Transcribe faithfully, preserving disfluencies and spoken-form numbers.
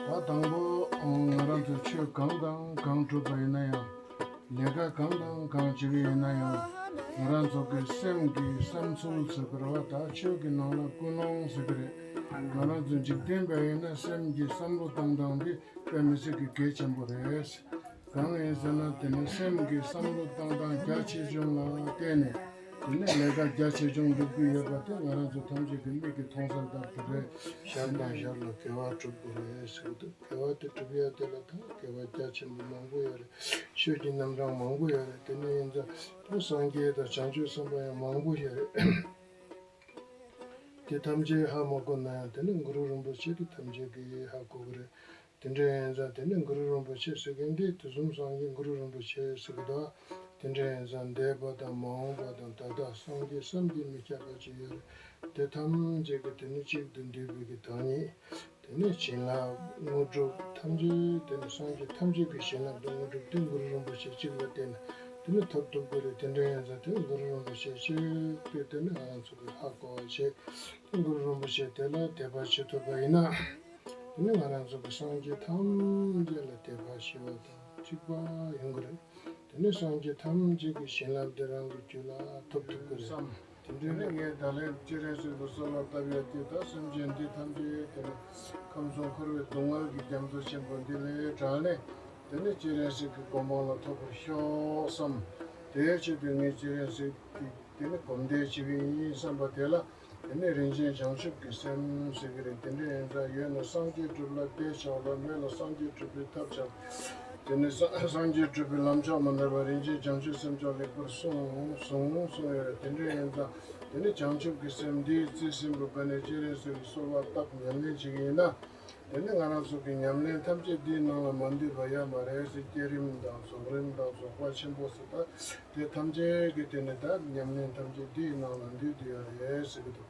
ད་དང་པོ་ང་རང་ཚོ་ཆོས་གང་དང་གང་སྒྲུབ་པ་ཡིན་ན་ཡང་། ལས་ཀ་གང་དང་གང་བྱེད་ཀྱི་ཡིན་ན་ཡང་། ང་རང་ཚོ་གི་སེམས་ཀྱི་བསམ་ཚུལ་ཟེར་དགོས་རེད་བ། ད་ཆོས་ཀྱི་ནང་ལ་ཀུན་སློང་ཟེར་གི་རེད། ང་རང་ཚོ་འཇིག་རྟེན་པ་ཡིན་ན་སེམས་ཀྱི་བསམ་བློ་བཏང་སྟངས་འདི་དཔེ་མི་སྲིད་ཀྱི་གལ་ཆེན་པོ་རེད། གང་ཡིན་ཟེར་ན་དེ་ནི་སེམས་ཀྱི་བསམ་བློ་བཏང་སྟངས་རྒྱ་ཆེ་ཆུང་ལ་བརྟེན་ནས། དེ་ནས་ལས་ཀ་རྒྱ་ཆེ་ཆུང་སྒྲུབ་ཀྱི་ཡོད་པ་དེ་ང་རང་ཚོ་ཐམས་ཅད་ཀྱི་མིག་གིས་མཐོང་གསལ་ལྟར་དུ་རེད། ཞར་དང་ཞར་ལ་དགེ་བ་སྒྲུབ་དགོས་རེད་ཟེར་གྱི་འདུག་དགེ་བ་དེ་སྒྲུབ་ཡ་དེ་ལ་ད་དགེ་བ་རྒྱ་ཆེན་པོ་མང་པོ་ཡོད་རེད། ཆོས་ཀྱི་རྣམ་གྲངས་མང་པོ་ཡོད་རེད། དེ་ནས་ཡིན་ཙང་ད་སངས་རྒྱས་དང་བྱང་ཆུབ་སེམས་དཔའ་ཡང་མང་པོ་ཡོད་རེད། དེ་ཐམས་ཅད་ཧ་མ་གོ་ན་ཡང་དེ་ནི་གུ་རུ་རིན་པོ་ཆེ་དེ་ཐམས་ཅད་ཀྱིས་ཧ་གོ་གི་རེད། དེ་འདྲ་ཡིན་ཙང་དེ་ནི་གུ་རུ་རིན་པོ་ཆེ་ཟེར་མཁན་འདི་དུས་གསུམ་སངས་རྒྱས་གུ་རུ་རིན་པོ་ཆེ་ཟེར་གི་འདུག་དེ་འདྲ་ཡིན་ཙང་འདས་པ་དང་མ་འོངས་པ་དང་ད་ལྟ་སངས་རྒྱས་བསམ་གྱིས་མི་ཁྱབ་པ་ཅིག་ཡོད་རེད། དེ་ཐམས་ཅད་ཀྱི་དེ་ནི་གཅིག་ཏུ་འདུས་པའི་གི་བདག་ཉིད། དེ་ནི་བྱིན་རླབས་དངོས་གྲུབ་ཐམས་ཅད་དེ་ནི་སངས་རྒྱས་ཐམས་ཅད་ཀྱི་བྱིན་རླབས་དང་དངོས་གྲུབ་དེ་གུ་རུ་རིན་པོ་ཆེ་གཅིག་ལ་བརྟེན་ནས་དེ་ནི་ཐོབ་ཐུབ་ཀྱི་རེད། དེ་འདྲ་ཡིན་ཙང་དེ་ནི་གུ་རུ་རིན་པོ་ཆེ་གཅིག་པུས་དེ་ནི་ང་རང་ཚོ་གི་ཧ་གོ་བ་བྱེད། དེ་གུ་རུ་རིན་པོ་ཆེ་དེ་ལ་དད་པ་བྱེད་ཐུབ་པ་ཡིན་ན། དེ་ནི་ང་རང་ཚོ་གི་སངས་རྒྱས་ཐམས་ཅད་ལ་དད་པ་ཞི་བ་དང་གཅིག་པ་ཡོང་གི་རེད། དེ་ནི་སངས་རྒྱས་ཐམས་ཅད་ཀྱི་བྱིན་རླབས་དེ་རང་གི་རྒྱུད་ལ་ཐོབ་ཐུབ་ཀྱི་རེད་བསམ། དེ་འདྲ་ནི་ངས་ད་ལན་སྤྱན་རས་གཟིགས་ལ་གསོལ་བ་བཏབ་ཡ་དེ་ད་སེམས་ཅན་འདི་ཐམས་ཅད་དེ་ནི་ཁམས་གསུམ་འཁོར་བའི་སྡུག་བསྔལ་གྱི་རྒྱ་མཚོ་ཆེན་པོ་འདི་ལས་དྲངས་ནས་དེ་ནི་སྤྱན་རས་གཟིགས་ཀྱི་གོ་འཕང་ལ་ཐོབ་པར་ཤོག་བསམ། དེའི་ཆེད་དུ་ངས་སྤྱན་རས་གཟིགས་ཀྱི་དེ་ནི་སྒོམ་བཟླས་བྱེད་ཀྱི་ཡིན་བསམ་པ་དེ་ལ། དེ་ནས་རིན་ཆེན་བྱང་ཆུབ་ཀྱི་སེམས་ཟེར་གྱི་རེད། དེ་འདྲ་ཡིན་ཙང་ཡོད་ན་སངས་རྒྱས་སྒྲུབ་ལ་དེ་ཕྱག་ལ་མེད་ལ་སངས་རྒྱས་སྒྲུབ་པའི་ཐབས་ཕྱག་དེ་ནས་སངས་སངས་རྒྱས་སྤྲུལ་པའི་ལམ་མཆོག་མ་ནོར་བ་རིན་ཆེན་བྱང་ཆུབ་སེམས་མཆོག་ལེགས་པར་གསུངས་གསུངས་གསུངས་ཡོད་རེད། དེ་འདྲ་ཡིན་ཙང་དེ་ནས་བྱང་ཆུབ་ཀྱི་སེམས་འདིའི་རྩིས་ཟིན་པའི་སྒོ་ནས་སྤྱན་རས་གཟིགས་ཀྱི་གསོལ་བ་བཏབ་ཉམས་ལེན་བྱེད་ཀྱི་ཡིན་ན། དེ་ནི་ང་རང་ཚོ་གི་ཉམས་ལེན་ཐམས་ཅད་འདིའི་ནང་ལ་མ་འདུས་པ་ཡོད་མ་རེད་ཟེར། བསྐྱེད་རིམ་དང་རྫོགས་རིམ་དང་རྫོགས་པ་ཆེན་པོ་ཟེར། ད་དེ་ཐམས་ཅད་ཀྱི་དེ་ནི་ད་ཉམས་ལེན་ཐམས་ཅད་འདིའི་ནང་ལ་འདུས་ཏེ་ཡོད་རེད་ཟེར་གྱི་འདུག།